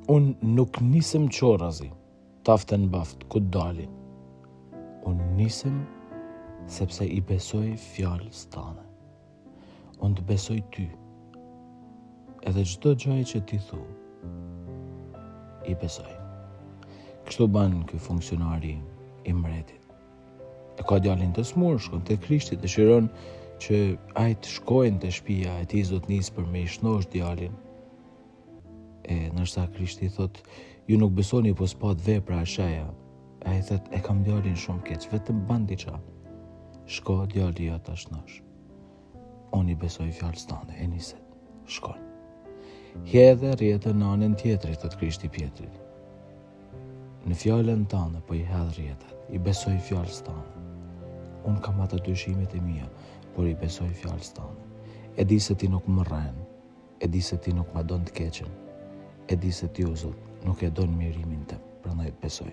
Unë nuk nisem qorrazi, taftë në baftë, ku të dalin. Unë nisem sepse i besoj fjalës tane. Unë të besoj ty. Edhe çdo gjë që ti thu, i besoj. Kështu ban ky funksionari i mbretit. E ka djalin të smur, shkon te Krishti, dëshiron që ai të shkojë te shpia e tij zotnisë për me i shnosh djalin. E ndërsa Krishti thot, ju nuk besoni po s'pat vepra e sheja. E ai thot, e kam djalin shumë keq, vetëm ban diçka. Shko djali jot ta shnosh. Unë i besoj fjalës tande, e niset. Shkon. Hedhe rrjetën në anën tjetër, i thot Krishti Pjetrit. Në fjalën tande po i hedh rrjetat, i besoj fjalës tande. Unë kam ato dyshimet e mia, por i besoj fjalës tande. E di se ti nuk më rren, e di se ti nuk ma don të keqen, e di se ti o Zot nuk e don mjerimin tim, prandaj të besoj.